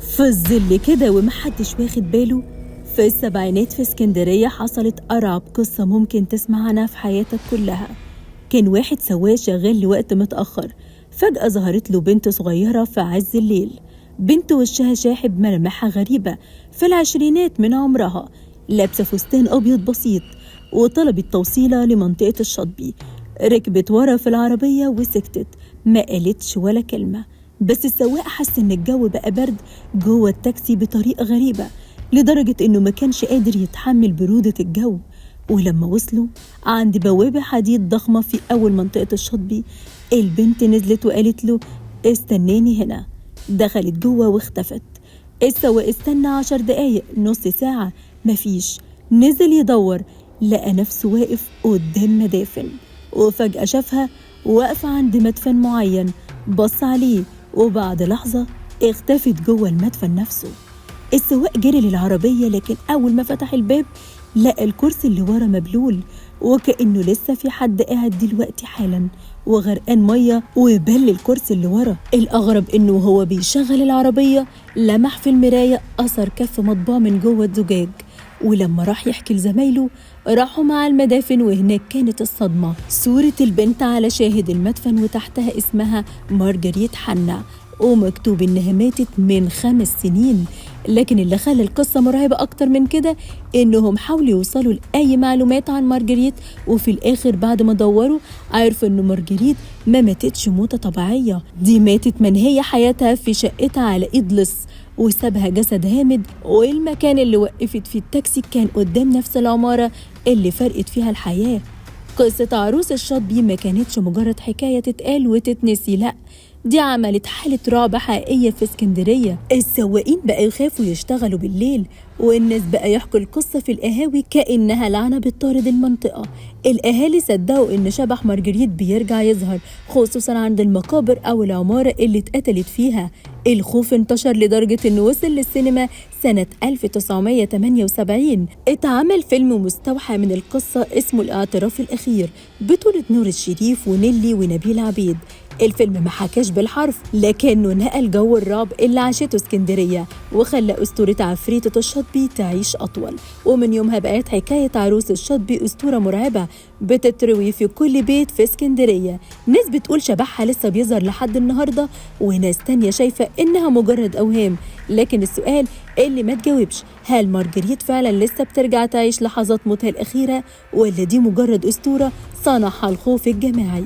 في الظل كده ومحدش واخد باله. في السبعينات في اسكندرية حصلت أرعب قصة ممكن تسمع عنها في حياتك كلها. كان واحد سواق شغال لوقت متأخر، فجأة ظهرت له بنت صغيرة في عز الليل، بنت وشها شاحب، ملامحها غريبة، في العشرينات من عمرها، لابسة فستان أبيض بسيط، وطلبت توصيلة لمنطقة الشاطبي. ركبت ورا في العربية وسكتت، ما قالتش ولا كلمة. بس السواق حس إن الجو بقى برد جوه التاكسي بطريقة غريبة، لدرجة إنه ما كانش قادر يتحمل برودة الجو. ولما وصلوا عند بوابة حديد ضخمة في أول منطقة الشاطبي، البنت نزلت وقالت له استناني هنا. دخلت جوه واختفت. السواق استنى 10 دقايق، نص ساعة، مفيش. نزل يدور، لقى نفسه واقف قدام مدافن، وفجأة شافها واقفة عند مدفن معين، بص عليه وبعد لحظة اختفت جوه المدفن نفسه. السواق جري للعربية، لكن أول ما فتح الباب لقى الكرسي اللي ورا مبلول، وكأنه لسه في حد قاعد دلوقتي حالا وغرقان مية وبل الكرسي اللي ورا. الأغرب إنه هو بيشغل العربية لمح في المراية أثر كف مطبوع من جوه الزجاج. ولما راح يحكي لزمايله راحوا مع المدافن، وهناك كانت الصدمة. صورة البنت على شاهد المدفن وتحتها اسمها مارجريت حنا، ومكتوب إنها ماتت من 5 سنين. لكن اللي خلى القصة مرعبة أكتر من كده إنهم حاولوا يوصلوا لأي معلومات عن مارجريت، وفي الآخر بعد ما دوروا عرفوا إن مارجريت ما ماتتش موتة طبيعية، دي ماتت منهية حياتها في شقتها على إيد لص، وسابها جسد هامد. والمكان اللي وقفت فيه التاكسي كان قدام نفس العمارة اللي فرقت فيها الحياة. قصة عروس الشاطبي ما كانتش مجرد حكاية تتقال وتتنسي، لأ، دي عملت حالة رعب حقيقية في اسكندرية. السواقين بقى يخافوا يشتغلوا بالليل، والناس بقى يحكوا القصة في القهاوي كأنها لعنة بتطارد المنطقة. الأهالي صدقوا إن شبح مارجريت بيرجع يظهر، خصوصا عند المقابر أو العمارة اللي اتقتلت فيها. الخوف انتشر لدرجة إنه وصل للسينما سنة 1978. اتعمل فيلم مستوحى من القصة اسمه الاعتراف الأخير، بطولة نور الشريف ونيلي ونبيل عبيد. الفيلم ما حكاش بالحرف، لكنه نقل جو الرعب اللي عاشته اسكندرية، وخلى أسطورة عفريتة الشاطبي تعيش أطول. ومن يومها بقت حكاية عروس الشاطبي أسطورة مرعبة بتتروي في كل بيت في اسكندرية. ناس بتقول شبحها لسه بيظهر لحد النهاردة، وناس تانية شايفة إنها مجرد أوهام. لكن السؤال اللي ما تجاوبش، هل مارجريت فعلا لسه بترجع تعيش لحظات موتها الأخيرة، ولا دي مجرد أسطورة صنعها الخوف الجماعي؟